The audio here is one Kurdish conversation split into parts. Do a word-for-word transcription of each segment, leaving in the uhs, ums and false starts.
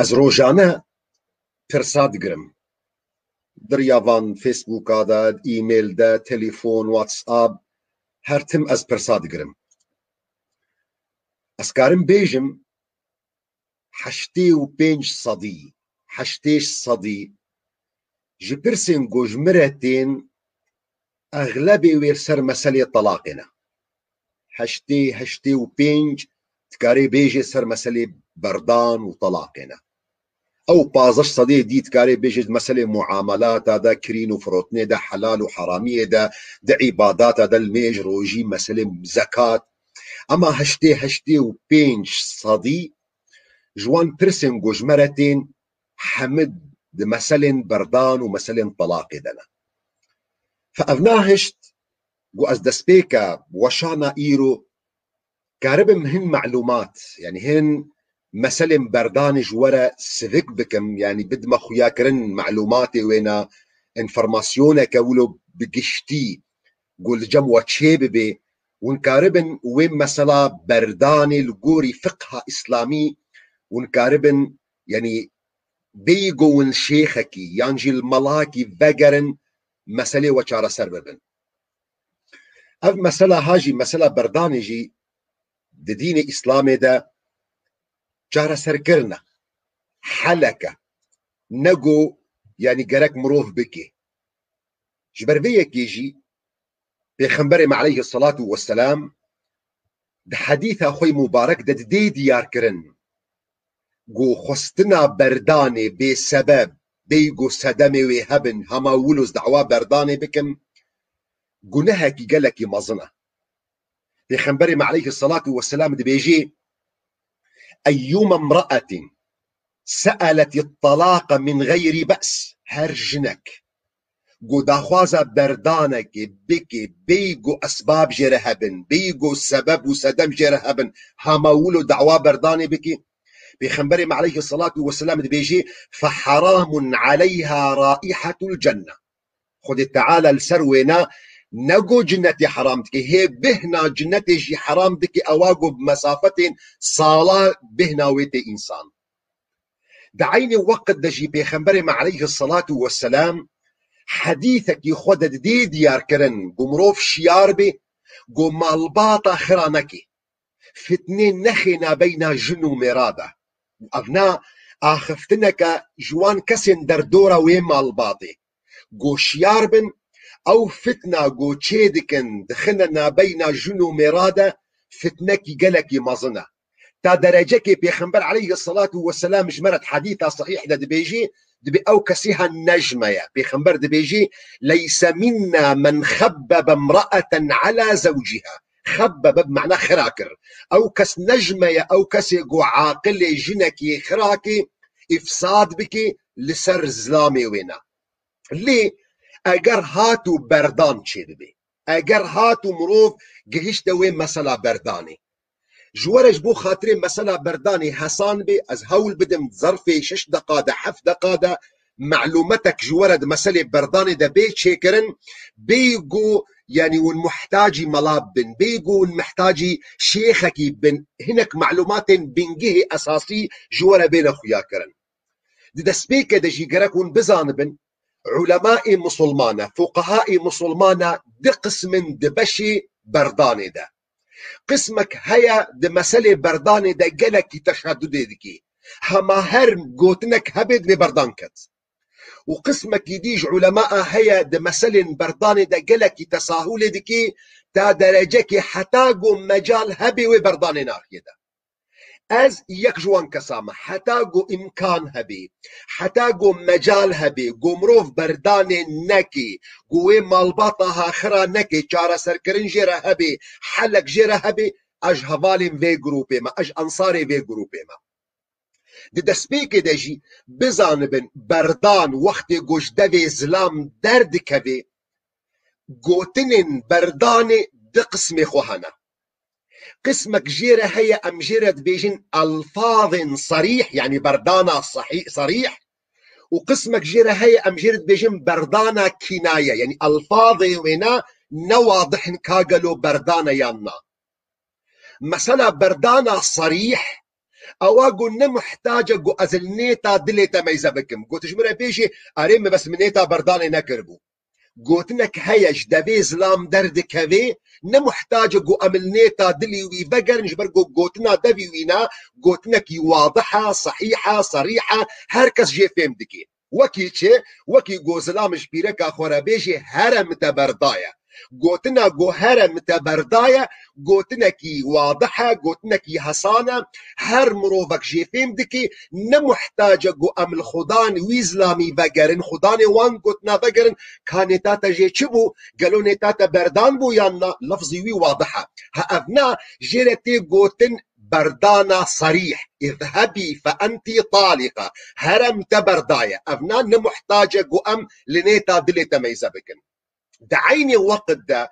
Ez rojane pirsa digirim. Di riya van Facebooka de, e-mail de, telefon, WhatsApp, her tim ez pirsa digirim. Ez karim bêjim, heştê û pênc sedî, heştê sedî ji pirsên ku ji min re tên, exlebê wê ser meselê telaqê ne. Heştê, heştê û pênc dikarê bêjê ser meselê berdan û telaqê ne. Ew pazdeh sedê dî dikarê bêjê di meselê muamelata de, kirîn û firotinê de, helal û heramiyê de, di îbadata de, limêj, rojî, meselê zekat. Ema heştê, heştê û pênc sedî ji wan pirsên ku ji me re tên, hemid di meselên berdan û meselên telaqê de ne. Fe ev nahişt ku ez destpêka weşana îro karibim hin melumat, yani hin meselên berdanê ji we re sivik bikim, yani bidime xuyakirin melumatê wêna, informasyoneke wilo bi giştî ku li cem we çê bibe, hûn karibin wê mesela berdanê li gorî fiqha îslamî, hûn karibin, yani bêyî ku hûn şêxekî yan jî li melakî vegerin, meselê we çareser bibin. Ev mesela ha jî, mesela berdanê jî di dînê îslamê de çareserkirin e, helek e, ne ku, yani gerek mirov bike. Ji ber vê yekê jî Pêxemberê me aleyhisselatu vesselam di hedîsa xwe yê mubarek de didê diyar kirin ku xwestina berdanê bê sebeb, bêyî ku sedemê wê hebin, hema wilo ez dawa berdanê bikim, gunehekî gelekî mezin e. Pêxemberê me aleyhisselatu vesselam dibêjê, "Eyyûme imra'atin se'eleti talaqe min geyri be's." Her jinek ku daxwaza berdanekê bike, bêyî ku esbab jê re hebin, bêyî ku sebeb û sedem jê re hebin, hema wilo dawa berdanê bike, Pêxemberê me aleyhisselatu vesselam dibêjê, "Fe heramun aleyha raihatul cenne." Xwedê Teala li ser wêna ne ku cinnetê heram dike, hê bihna cinnetê jî heram dike, ewa ku bi mesafetên sala bihna wê tê însan. Di eynî weqt de jî Pêxemberê me aleyhisselatu vesselam hedîsekî xwe de didê diyar kirin ku mirov şiyar bê ku malbata xira neke. Fitnê nexêna beyna jin û mêra de. Û ev na axiftineke ji wan kesên derdora wê malbatê. Ku şiyar bin, ew fitna ku çê dikin, dixine nabeyna jin û mêra de, fitnekî gelekî mezin e. Ta derecekê Pêxember aleyhisselatu vesselam ji me re di hedîsa sahîh de dibêjî, dibê ew kesê ha ne ji me ye. Pêxember dibêjî, "Leyse minna men xebbebe imraeten ala zewciha." Xebbebe bi mena xira kir. Ew kes ne ji me ye, ew kesê ku aqilê jinekê xira kê, îfsad bikê li ser zilamê wê ne. Lê eger hat û berdan çêbibe, eger hat û mirov gihişte wê mesela berdanê, ji we re ji bo xatirê mesela berdanê hesan bê, ez hewl bidim zerfê şeş deqa de, heft deqa de melumetek ji we re di meselê berdanê de bê çêkirin, bêyî ku, yanî hûn muhtacî mela bin, bêyî ku hûn muhtacî şêxekî bin, hinek melumatên bingehê esasî ji we re bêne xuyakirin. Di destpêkê de jî gerek hûn bizanibin, ulemaê misilmane, fuqehaê misilmane di qism in di beşê berdanê de. Qismek heye di meselê berdanê de gelekî teşedudê dikî. Hema her gotinek hebê divê berdan ket. Û qismekî dî ji ulemaa heye di meselên berdanê de gelekî tesahulê dikî, ta derecekê heta ku mecal hebê wê berdanê naxiye de. Ez yek ji wan kesa me. Heta ku îmkan hebê, heta ku mecal hebê, ku mirov berdanê nekê, ku wê malbata ha xira nekê, çareserkirin jê re hebê, helek jê re hebê, ez ji hevalên vê grûpê me, ez ji ensarê vê grûpê me. Di destpêkê de jî bizanibin, berdan wextê ku ji devê zilam derdikevê, gotinên berdanê di qismê xwe hene. Qismek jê re heye, em jê re dibêjin elfazên serîh, yanî berdana sehî-, serîh, û qismek jê re heye, em jê re dibêjin berdana kînaye, yanî elfazê wêna ne wadih in ka gelo berdane yan na. Mesela berdana serîh, Ewa got ne muhtac e got ez li nêta dilê te meyze bikim. Got ji min re bêjê, erê min bes min nêta berdanê nekiribû. Gotinek heye ji devê zilam derdikevê, ne muhtac e got em li nêta dilî wî vegerin, ji ber got gotina devî wî ne, gotinekî wadih e, sehîh e, serîh e, her kes jê fêm dike. Wekî çi? Wekî go zilam ji pîreka xwe re bêjê here min te berdaye. Gotina go here min te berdaye, gotinekî wadih e, gotinekî hesan e. Her mirovek jê fêm dike, ne muhtac e go em li xudan wî zilamî vegerin, xudanê wan gotina vegerin, ka nêta te jê çi bû? Gelo nêta te berdan bû yan na? Lefzî wî wadih e. Ha ev na, jê re tê gotin berdana serîh. Îzhebî fe entî talîqa. Here min te berdaye. Ev na ne muhtac e ku em li nêta dilê te meyze bikin. Di eynê weqt de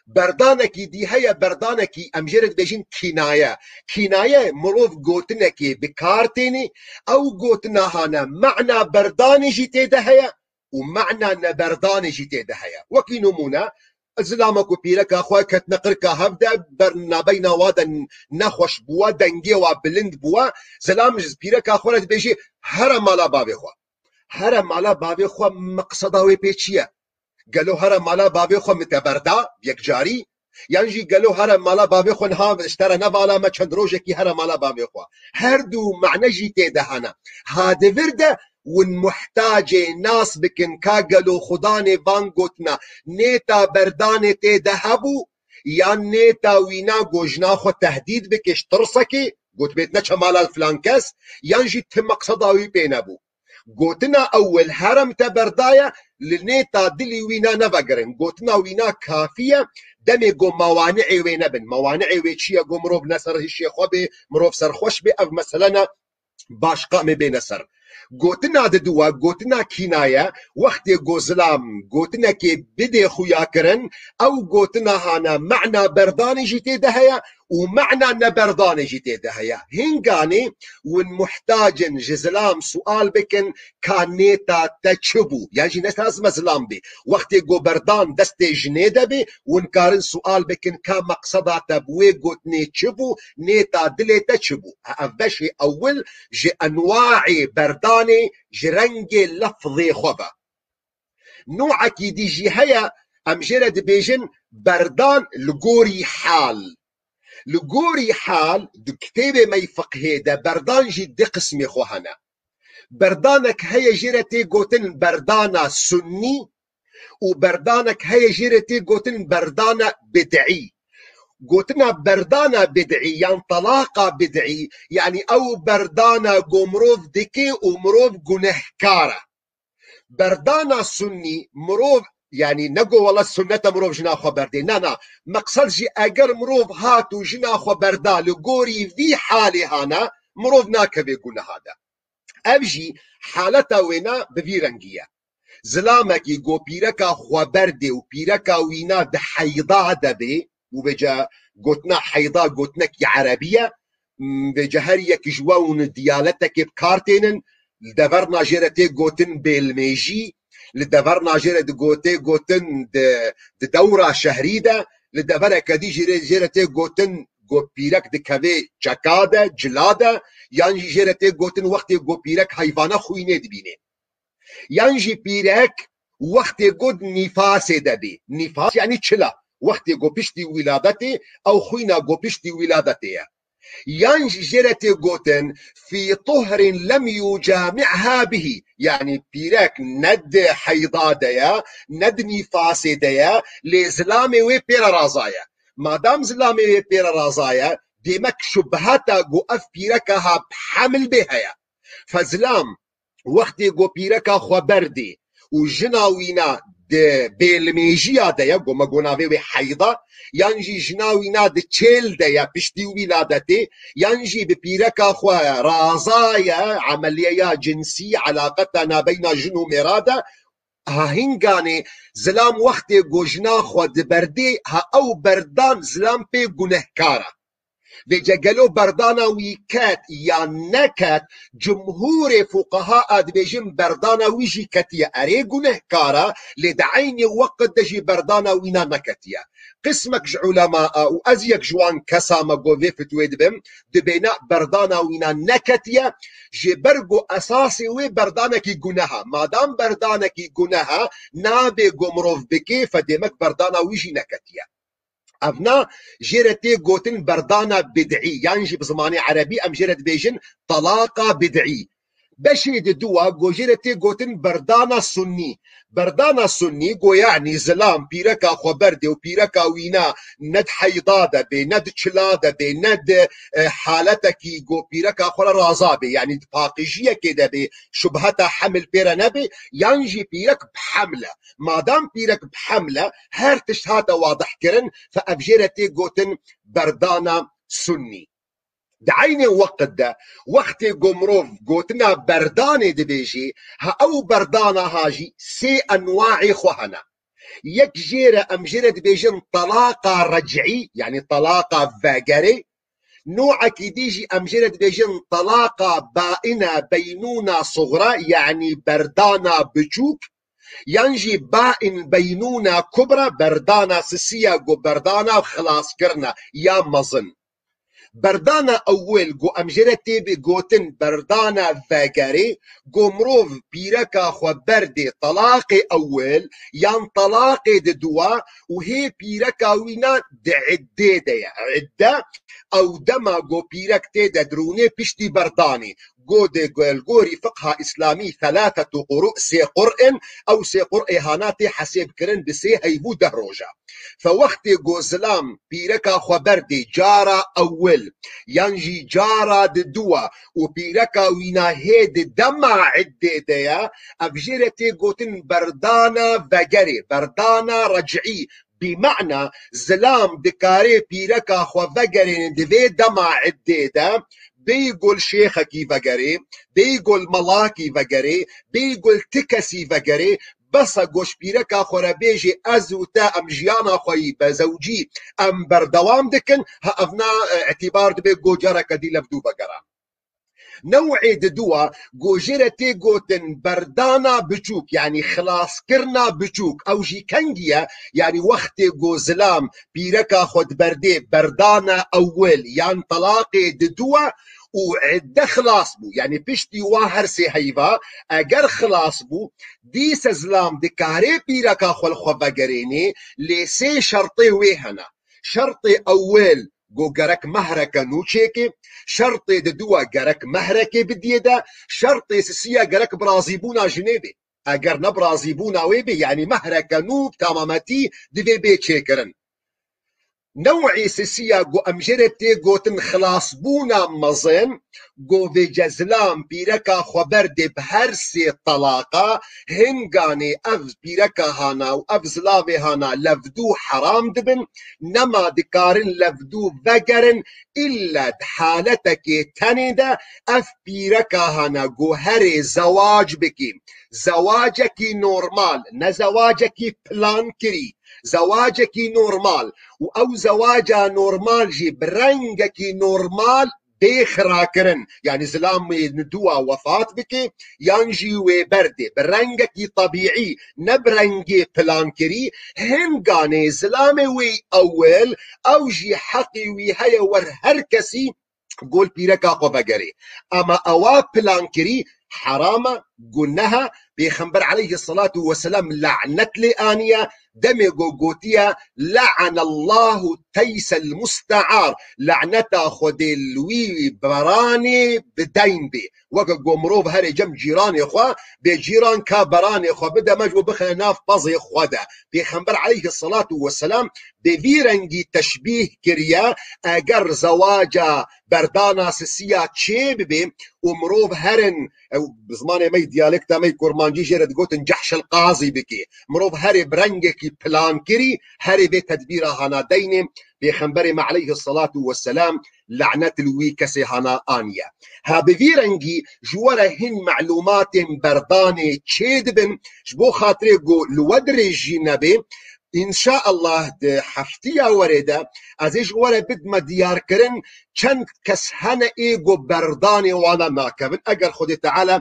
berdanekî dî heye, berdanekî em jê re dibêjin kînaye. Kînaye mirov gotinekê bi kar tênê, ew gotina hane mena berdanê jî tê de heye û mena neberdanê jî tê de heye. Wekî nimûne, zilama ku pîreka xwe ketine qirka hev de, ber nabeyna wa de nexweş bûwe, dengê wa bilind bûwe, zilam ji pîreka xwe re dibêjê, here mala bavê xwe. Here mala bavê xwe, meqseda wê pê çi ye? Gelo here mala bavê xwe min te berda yekcarî? Yan jî gelo here mala bavê xwe niha ji te re nevala me çend rojekî here mala bavê xwe? Her du mane jî tê de hene. Ha di vir de win muhtacê nas bikin ka gelo xudanê van gotina nêta berdanê tê de hebû, yan nêta wîna go jina xwe tehdîd bike ji tirsekê, gotibêt neçe mala filan kes, yan jî ti meqseda wî pê nebû. Gotina ewil here min te berdaye, li nêta dilî wîna nevegerin. Gotina wîna kafî ye, demê go mewani'ê wê nebin. Mewani'ê wê çi ye? Go mirov ne ser hişê xwe bê, mirov serxweş bê, ev mesele ne, baş qamê bêne ser. Gotina diduwa, gotina kînaye, wextê go zilam gotinekê bidê xuya kirin, ew gotina hane mena berdanê jî tê de heye û mena neberdanê jî tê de heye. Hinganê win muhtac in ji zilam sual bikin ka nêta te çi bû? Yan jî ne lazim e zilam bê. Wextê go berdan destê jinê de bê, win karin sual bikin ka meqseda te bi wê gotinê çi bû, nêta dilê te çi bû? Ev beşê ewil ji enwaê berdanê ji rengê lefzê xwe ve. Nû'ekî dî jî heye, em jê re dibêjin berdan li gorî hal. Li gorî hal, di kitêbê me yî fiqhê de berdan jî di qismê xwe hene. Berdanek heye jê re tê gotin berdana sunnî û berdanek heye jê re tê gotin berdana bid'î. Gotina berdana bid'î yan talaqa bid'î, yanî ew berdana go mirov dike û mirov gunehkar e. Berdana sunnî, mirov, yanî ne go wele sunnet e mirov jina xwe berdê. Na, na. Meqsed jî eger mirov hat û jina xwe berda li gorî vî halê hane, mirov nakeve guneha de. Ev jî haleta wêna bi vî rengî ye. Zilamekî go pîreka xwe berdê û pîreka wîna di heyda de bê, û vêca gotina heyda gotinekî erebî ye, vêca her yek ji we hûn diyaletekê bi kar tênin, li deverna jê re tê gotin bêlmêjî, li deverna jê re digotê gotin di, di dewra şehrî de, li devereke dî jê re, jê re tê gotin go pîrek dikevê çeka de, cila de, yan jî jê re tê gotin wextê go pîrek heyvana xwînê dibînê. Yan jî pîrek wextê go di nîfasê de bî. Nîfas yanî çila. Wextê go piştî wîladetê, ew xwîna go piştî wîladetê ye. Yan jî jê re tê gotin, fî tuhrin lem yucami'ha bihî. Yanî pîrek ne di heyda de ye, ne di nîfasê de ye, lê zilamê wê pê re raza ye. Madam zilamê wê pê re raza ye, demek şubheta ku ev pîreka ha bi hemil bê heye. Fe zilam, wextê ku pîreka xwe berdê û jina wîna di bêlmêjiya de ye, ku me got navê wê heyda, yan jî jina wîna di çêl de ye, piştî wîladetê, yan jî bi pîreka xwe raza ye, emeliyeya cinsî, elaqeta nabeyna jin û mêra de, ha hinganê zilam wextê ku jina xwe diberdê, ha ew berdan zilam pê gunehkar e. Vêce gelo berdana wî ket yan neket, cumhurê fuqeha a dibêjin berdana wî jî ketiye. Erê gunehkar e, lê di eynî weqt de jî berdana wîna neketiye. Qismek ji ulema a û ez yek ji wan kesa me ku vê fitwê dibim, dibêne berdana wîna neketiye, ji ber ku esasê wê berdanekî guneh e. Madam berdanekî guneh e, nabe ku mirov bike, fe demek berdana wî jî neketiye. Evna jê re tê gotin berdana bid'î, yan jî bi zimanê erebî em jê re dibêjin talaqa bid'î. Beşê di dua ku jê re tê gotin berdana sunnî. Berdana sunnî ku yanî zilam pîreka xwe berdê û pîreka wîna ne di heyda de bê, ne di çila de bê, ne di, e, haletekî ku pîreka xwe re raza bê, yanî di paqijiyekê de bê, şubheta heml pê re nebê, yan jî pîrek bi heml e. Madam pîrek bi heml e, her tişt hate wadih kirin, fe ev jê re tê gotin berdana sunnî. Di eynê weqt de, wextê ku mirov gotina berdanê dibêjî, ha ew berdana ha jî sê enwaê xwe hene. Yek jê re em jê re dibêjin talaqa rec'î, yanî talaqa vegerê. Noekî dî jî em jê re dibêjin talaqa baine beynûna suxra, yanî berdana biçûk. Yan jî bain beynûna kubra, berdana sisiya ku berdana xilaskirina ya mezin. Berdana ewil ku em jê re tê bi gotin berdana vegerê, ku mirov pîreka xwe berdê talaqê ewil yan talaqê di dua û hê pîreka wîna di iddê de ye. Idde ew dema ku pîrek tê de dirûnê piştî berdanê. Godê ku li gorî fiqha îslamî thelathetu quru, sê qur'in, ew sê qur'ê hana tê hesêb kirin bi sê heyv û deh roja. Fe wextê ku zilam pîreka xwe berdê cara ewil, yan jî cara di dua û pîreka wîna hê di dema iddê de ye, ev jê re tê gotin berdana vegerê, berdana rec'î, Bîmana zilam dikarê pîreka xwe vegerêne di vê dema iddê de, bêyî ku li şêxekî vegerê, bêyî ku li melakî vegerê, bêyî ku li ti kesî vegerê, bes e ku ji pîreka xwe re bêjê ez û te em jiyana xwe yî be zewcî em berdewam dikin, ha evna, e, îtîbar dibe ku careke dî levdû vegeran. New'ê di dua ku jê re tê gotin berdana biçûk, yanî xilaskirina biçûk. Ew jî kengî ye? Yanî wextê ku zilam pîreka xwe diberdê berdana ewil yan telaqê di dua û idde xilas bû. Yanî piştî wa her sê heyva eger xilas bû, dîse zilam dikarê pîreka xwe li xwe vegerênê, lê sê şertê wê hene. Şertê ewil, ku gerek mehreke nû çêke, şertê di dua gerek mehrekê bidiyê de, şertê sisiya gerek bi razîbûna jinê bê. Eger ne bi razîbûna wê bê, yanî mehreke nû bi temametî divê bê çêkirin. New'ê sisiya ku em jê re tê gotin xilasbûna mezin, ku vêce zilam pîreka xwe berdê bi her sê telaqa, hinganê ev pîreka hana û ev zilavê hana levdû heram dibin, nema dikarin levdû vegerin, îlle di haletekê tenê de ev pîreka hana ku herê zewac bikî. Zewacekî normal, ne zewacekî plankirî, zewacekî normal û ew zewaca normal jî bi rengekî normal bê xirakirin. Yanî zilamê niduwa wefat bike, yan jî wê berdê bi rengekî tebîî, ne bi rengê plankirî, hinganê zilamê wê ewil, ew jî heqî wî heye wer her kesî gol pîreka xwe vegerê. Ama ewa plankirî heram e, guneh e. Pêxember aleyhisselatu vesselam lanet lê aniye. Demê ku gotiye, "Le'anallahu teysel muste'ar." Laneta Xwedê li wî beranê bi deyn bê. Weke ku mirov herê cem cîranê xwe, bê cîran ka beranê xwe bide me ji bo bixine nav pezê xwe de. Pêxember aleyhisselatu vesselam bi vî rengî teşbîh kiriye, eger zewaca berdana sisiya çê bibe û mirov herin, ew bi zimanê me yî, diyalekta me yî kurmancî jê re digotin cehşel qazî bike. Mirov herê bi rengekî plankirî, herê vê tedbîra hana deynê, Pêxemberê me aleyhisselatu vesselam lanet li wî kesê hana aniye. Ha bi vî rengî ji we re hin melûmatên berdanê çê dibin, ji bo xatirê ku li we dirêj jî nebe, Înşaallah di heftiya werê de ez ê ji we re bidme diyarkirin çend kes hene ê ku berdanê wana nakevin. Eger Xwedê Teala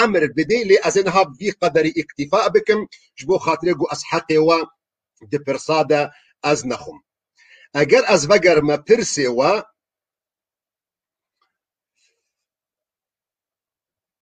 emir bidê, lê ez ê niha vî qederî îktîfa bikim, ji bo xatirê ku ez heqê we di pirsa de ez nexwim. Eger ez vegerime pirsê we,